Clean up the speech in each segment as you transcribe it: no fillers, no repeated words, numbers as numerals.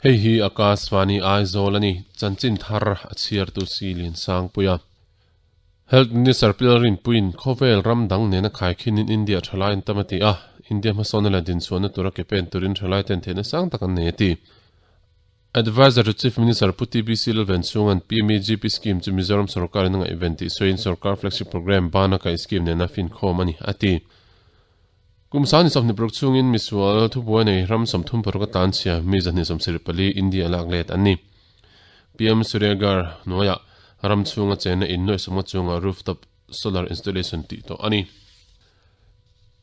Hei hi Akashvani Aizawl a ni, chanchin thar a chhiartu si Liansangpuia. Health Minister Pi Lalrinpuiin khawvel ram dang nena khaikhinin India thalai an tam a ti a, India hmasawnna leh dinchhuahna tura ke pen turin thalai ten theihna sang tak an nei a ti. Adviser to Chief Minister Pu TBC Lalvenchhunga'n PMEGP scheme chu Mizoram sorkarin a ngaihven tih sawiin sorkar flagship programme bana kaih scheme nena finkhawm a ni, a ti. Kum sangni 26 chhungin misual thubuai nei ram 36 a tlanchhia mi 274 India lak let an ni. PM Suryagarh hnuaiah ram chhunga chenna in nuaih sawmnga chunga rooftop solar installation tih tawh a ni.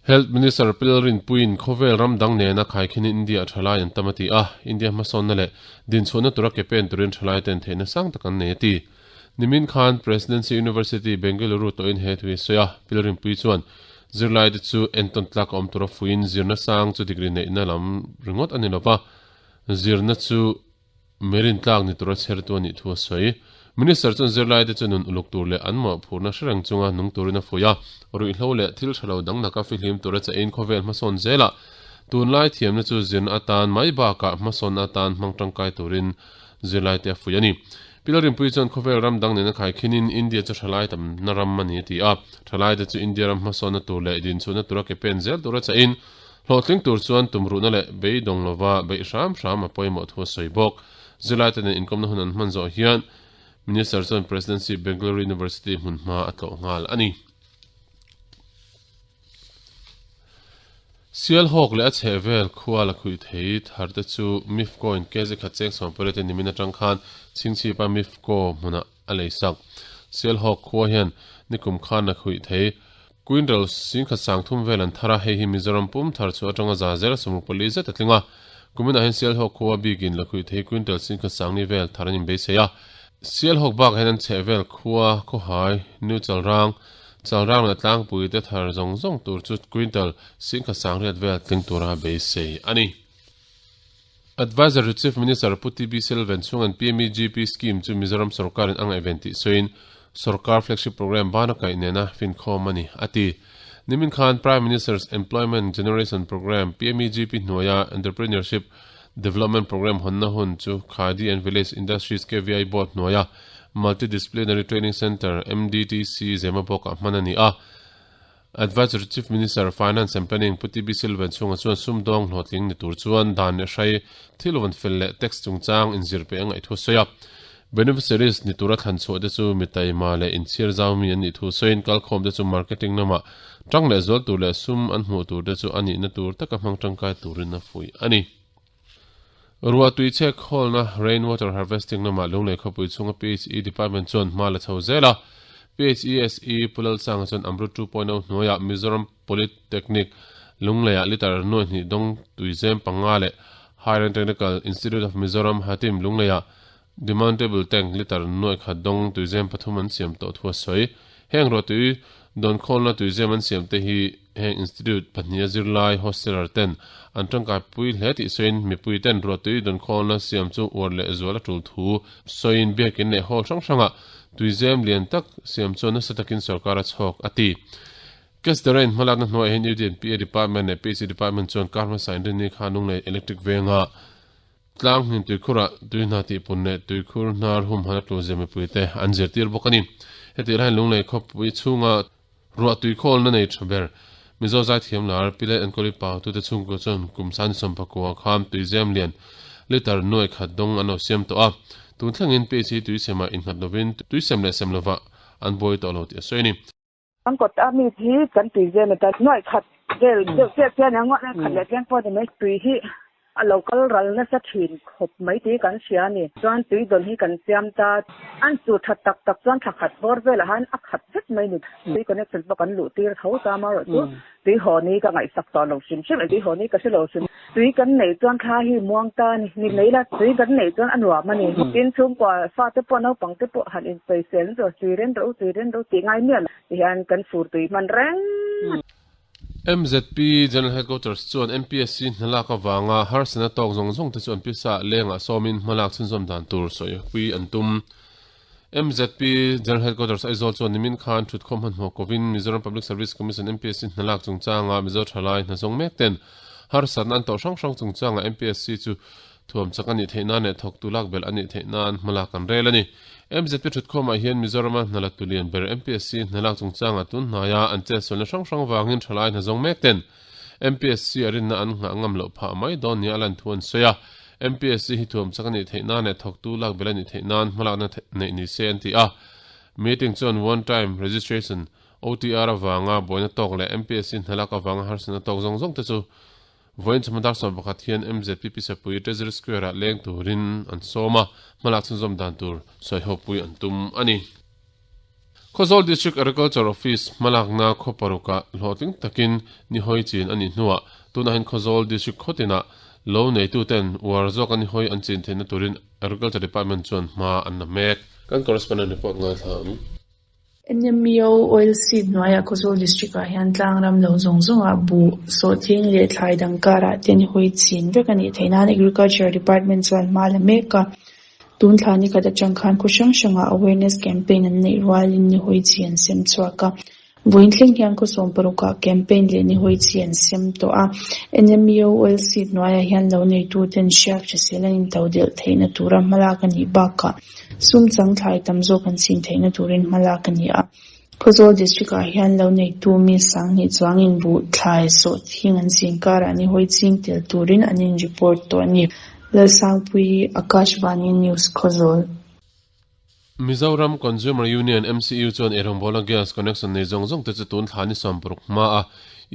Health Minister Pi Lalrinpuiin khawvel ram dang nena khaikhinin India a thalai an tam a ti a, India hmasawnna leh dinchhuahna tura ke pen turin thalai ten theihna sang tak an nei a ti. Nimin khan Presidency University, Bengaluru tawhin he thu hi a sawi a, Pi Lalrinpui chuan zirlaite chu entawn tlak a awm tura fuiin zirna sang chu degree neihna lam ringawt a ni lova, zirna chu Merin tlak ni tura chhertu a nih thu a sawi. Minister chuan zirlaite chu nun uluk tur leh an mawhphurhna hre reng chunga nung turin a fuih a, ruihhlo leh thil tha lo dang laka fihlim tura chahin khawvel hmasawn zelah tunlai thiamna chu zirna atan mai bakah hmasawnna atan hmang tangkai turin zirlaite a fuih a ni. Pi Lalrinpuii chuan khawvel ram dang nena khaikhinin India chu thalai tamna ram a ni a ti a, thalaite chu India ram hmasawnna tur leh dinchhuahna tura ke pen zel tura chahin Hlawhtling tur chuan tumruhna leh beidawng lova beih hram hram a pawimawh thu a sawi bawk. Zirlaite nen inkawmna hun an hman zawh hian Minister chuan Presidency Bengaluru University hmun hma a tlawh nghal a ni. Sialhawk leh a chhehvel khua la khuih thei thar te chu Mifco in kg khat cheng 18 in nimin atang khan Chhingchhipa Mifco hmunah a lei sak. Sialhawk khua hian nikum khan la khuih thei Quintal singkhat sang thum vel an thar a, hei hi Mizoram pum thar chhuah atanga za zel 64 zet a tling a. Kuminah hian Sialhawk khua bikin lakhuih thei quintal singkhat sang ni vel thar an inbeisei a. Sialhawk bakah hian an chheh vel khua, khawhai, New Chalrang, Chalrang leh Tlangpui te thar zawng zawng tur chu quintal singkhat sang riat vel tling tura beisei a ni. Adviser to Chief Minister Pu TB Selvan chhunga'n PMEGP scheme chu Mizoram sorkarin a ngaihven tih sawiin sorkar flagship programme bana kaih nena finkhawm a ni, a ti. Nimin khan Prime Minister's Employment Generation Programme, PMEGP, hnuaia Entrepreneurship Development Programme hawnna hun chu Khadi and Village Industries KVI Board hnuaia Multidisciplinary Training Centre, MDTC, Zemabawkah hman a ni a. Adviser to Chief Minister, Finance and Planning, Pu TB Silvan chhunga chuan sumdawng hlawhtling ni tur chuan dan leh hrai, thil vawn fel leh tax chungchang inzir peh a ngaih thu a sawi a. Beneficiaries ni tura thlan chhuah te chu mi taima leh inchhir zau mi an nih thu sawiin kalkhawm te chu marketing lamah tang leh zual tur leh sum an hmuh tur te chu a nihna tur taka hmang tangkai turin a fuih a ni. Ruah tui chhek khawlna, rain water harvesting, lamah Lunglei khawpui chhunga PHE Department chuan hma la chho zel a. PHESE Pu Lalsanga chuan Amrut 2.0 hnuaiah Mizoram Polytechnic Lungleiah litre nuaih hnih dawng tuizem panga leh Higher and Technical Institute of Mizoram Hatim Lungleiah Demountable tank litre nuaih khat dawng tuizem pathum an siam tawh thu a sawi. Heng ruah tui dawn khawlna tuizem an siam te hi heng institute pahniha zirlai hosteler ten an tangkai pui hle tih sawiin mipui ten ruah tui dawn khawlna siam chu uar leh zual a tul thu sawiin biakin leh hall hrang hrangah tuizem lian tak siam chuan nasa takin sorkar a chhawk a ti. Cash the Rain hmalakna hnuaiah hian UDNPA Department leh PHE Department chuan kar hmasa inrinni kha Lunglei Electric Venga Tlang hnin tuikhurah tui hna tihpun leh tuikhur hnar humhan a tluzia mipuite an zirtir bawk a ni. Hetiang hian Lunglei khawpui chhunga ruah tuikhawlna nei tha ber Mizo zaithiam lar Pilai Enkawli Pautute chhungkua chuan kum sani sawmpakua kham tuizem lian litre nuai khat dawng an lo siam tawh a. Tun thlengin PHE tuisemah innghat lovin tuisem leh sem lovah an buai tawh lo tih a sawi a ni. Kan kawt a mi hi kan tui zel a ta nuaih khat vel deuh chiah chiah ania ngawt khat leh tleng pawh a ni mai tui hi a lo kal ral nasa thin khawp mai tih kan hria a ni chuan tui dawn hi kan siam ta an chu that tak tak chuan thla khat bawr velah han a khat vek mai ni tui connection pawh kan luh tir tho ta amaherawh chu tui haw ni ka ngaihsak tawh lo hrim hrim tui haw ni ka hre lo hrim Tui kan neih chuan thla hi muang ta a ni. Ni mai la, tui kan neih chuan a nuam a ni. Tin, chhungkua fate pawh naupang te pawh han insawisel na chu tui ren rawh u, tui ren rawh u tih ngai miah lo ti hian kan fur tui hman reng a ni. MZP General Headquarters chuan MPSC hnalak avanga harsatna tawk zawng zawng te chu an pisa lengah sawmin hmalak chhunzawm dan tur sawipui an tum. MZP General Headquarters Aizawl chuan nimin khan thutkhawm hmanhmawh kovin Mizoram Public Service Commission MPSC hnalak chungchanga Mizo thalai hnazawng mek ten harsatna an tawh hrang hrang chungchanga MPSC chu Thuam chak a nih theih nan leh thawktu lak belh a nih theih nan hmalak an rel a ni. MZP thutkhawmah hian Mizorama hnalak tu lian ber MPSC hnalak chungchangah tun hnaia an chetsualna hrang hrang vangin thalai hna zawng mek ten MPSC a rinna an nghah ngam loh phah mai dawn nia a lan thu an sawi a. MPSC hi thuam chak a nih theih nan leh thawktu lak belh a nih theih nan hmalakna neih ni se an ti a. Meeting chuan One Time Registration, OTR, avanga buaina tawk leh MPSC hnalak avanga harsatna tawk zawng zawng te chu Vawiin chhuma dar 11 hian MZP Sapui Treasury Square-ah leng turin an sawm a, hmalak chhunzawm dan tur sawihawpui an tum a ni. Khawzawl District Agriculture Office hmalakna khaw parukah hlawhtling takin nihawi chin a nih hnuah tunah hian Khawzawl District khaw tinah lo neituten uar zawka nihawi an chin theihna turin Agriculture Department chuan hma an la mek. Kan correspondent report ngaithla ang. NMEO Oil Seed hnuaiah Khawzawl District-ah hian tlang ram lo zawng zawngah buh, sawhthing leh thlai dang karah te ni hawi chin vek a nih theih nan Agriculture Department chuan hma la mek a. Tun thla ni khat atang khan khaw hrang hrangah awareness campaign an neih rualin ni hawi chi an sem chhuak a. Vawiin thleng hian khaw sawmparukah campaign leh ni hawi chi an sem tawh a. NMEO Oil Seed hnuaiah hian lo neituten hriak hrisel an intodelh theihna tura hmalak a nih bakah Sum chang thlai tam zawk an chin theihna turin hma lak a ni a. Khawzawl District-ah hian lo neitu mi sanghnih chuangin buh thlai sawhthing an chin karah ni hawi ching tel turin an in report tawh a ni. Lalsangpuii, Akashvani News, Khawzawl. Mizoram Consumer Union, MCU, chuan eirawngbawla gas connection nei zawng zawng te chu tun thla ni 60 hma a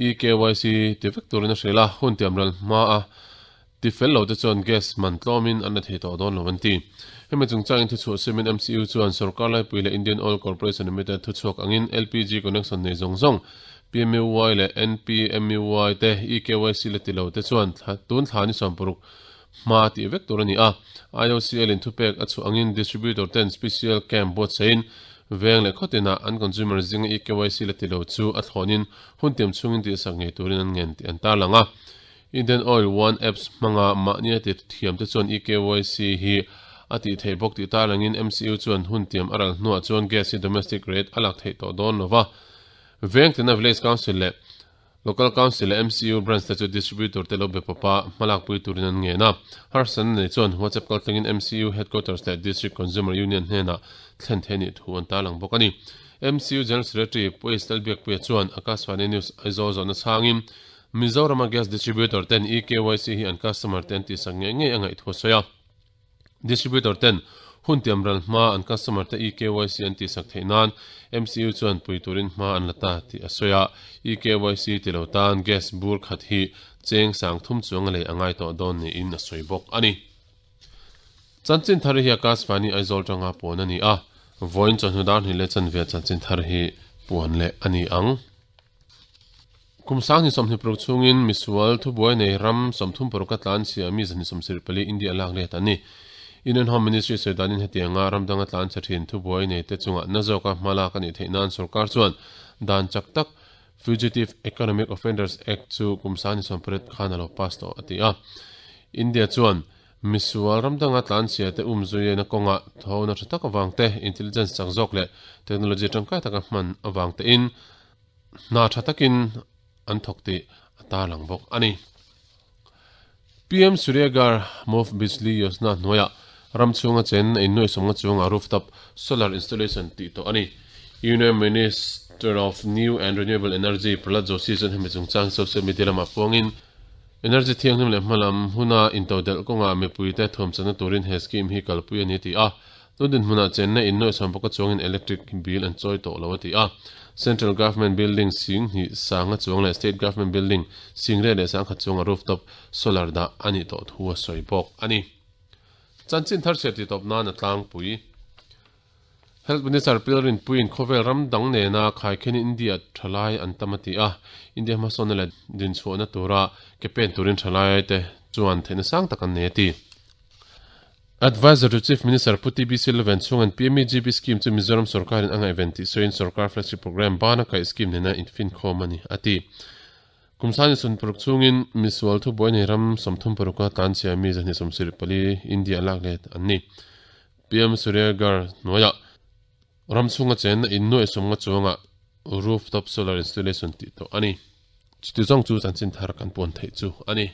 eKYC ti vek turin a hrilh a, hun tiamral hma a Ti fel lo te chuan gas man tlawmin an la thei tawh dawn lo an ti. Hemi chungchangin thuchhuah siamin MCU chuan sorkar laipui leh Indian Oil Corporation Limited thuchhuak angin LPG connection nei zawng zawng PMUY leh NPMUY te eKYC la ti lo te chuan tun thla ni 60 hma tih vek tur a ni a. IOCL in thupek a chhuah angin distributor ten special camp buatsaihin veng leh khawtinah an consumer zinga eKYC la ti lo chu a thlawnin hun tiam chhungin tihsak ngei turin an ngen tih an tarlang a. Indian Oil One Apps hmanga mahnia ti thiam te chuan eKYC hi a tih theih bawk tih tarlangin MCU chuan hun tiam a ral hnuah chuan gas hi domestic rate a lak theih tawh dawn lo va. Veng tina Village Council leh Local Council leh MCU branch te chu distributor te lo be pawpa hmalakpui turin an ngen a. Harsatna nei chuan WhatsApp kaltlangin MCU Headquarters leh District Consumer Union hnenah thlen theih a nih thu an tarlang bawk a ni. MCU General Secretary Pu H Lalbiakpuia chuan Akashvani News Aizawl zawhna chhangin Mizorama gas distributor ten eKYC hi an customer te an tihsak ngei ngei a ngaih thu a sawi a. Distributor ten hun tiam ral hma an customer te eKYC an tihsak theih nan MCU chuan pui turin hma an la ta tih a sawi a. EKYC ti lo tan gas bur khat hi cheng sang thum chuang a lei a ngai tawh dawn niin a sawi bawk a ni. Chanchin thar hi Akashvani Aizawl tanga puan a ni a, vawiin chawhnu dar hnih leh chanve chanchin thar hi puan leh a ni ang. Kum 2026 chhungin misual thubuai nei ram 36 a tlan chhia mi 174 India lak let an ni. Union Home Ministry sawi danin hetianga ram danga tlan chhe thin thubuai nei te chungah na zawka hma lak a nih theih nan sorkar chuan dan chak tak Fugitive Economic Offenders Act chu kum 2008 khan a lo pass tawh a ti a. India chuan Misual ram danga tlanchhia te um zuiena kawngah thona tha tak avang te, intelligence chak zawk leh technology tangkai taka hman avang tein hna tha takin an thawk tih a tarlang bawk a ni. PM Surya Ghar Muft Bijli Yojana hnuaiah ram chhunga chen a innuai sawmnga chungah rooftop solar installation tih tawh a ni. Union Minister of New and Renewable Energy Prahlad Joshi chuan hemi chungchang social media lamah puangin, Energy thianghlim leh hmalam huna intodelh kawngah mipuite thuamchakna turin he scheme hi kalpui a ni ti a. Tun dinhmunah chenna in nuaih sawm pawka chuangin electric bill an chawi tawh lo a ti a. Central Government building sing hnih sanga chuang leh State Government building sing riat leh sangkhat chunga rooftop solar dah a nih tawh thu a sawi bawk a ni. Chanchin thar chhiar titawp nan a tlangpui. Health Minister Pilrin Puiin khawvel ram dang nena khaikhenin India thalai an tam a ti a, India hmasawnna leh dinchhuahna tura ke pen turin thalai te chuan theihna sang tak an nei a ti. Advisor to Chief Minister Pu TB Silvan chhunga'n PMEGP scheme chu Mizoram sorkarin a ngaihven tih sawiin sorkar flagship programme bana kaih scheme nena infinkhawm a ni a ti. Kum sani sun paruk chhungin misual thubuai nei ram 36 a tlanchhia mi 274 India lak let an ni. PM Surya Ghar hnuaiah ram chhunga chenna in nuaih sawmnga chuangah rooftop solar installation tih tawh a ni. Chuti zawng chu chanchin thar kan puan theih chu a ni.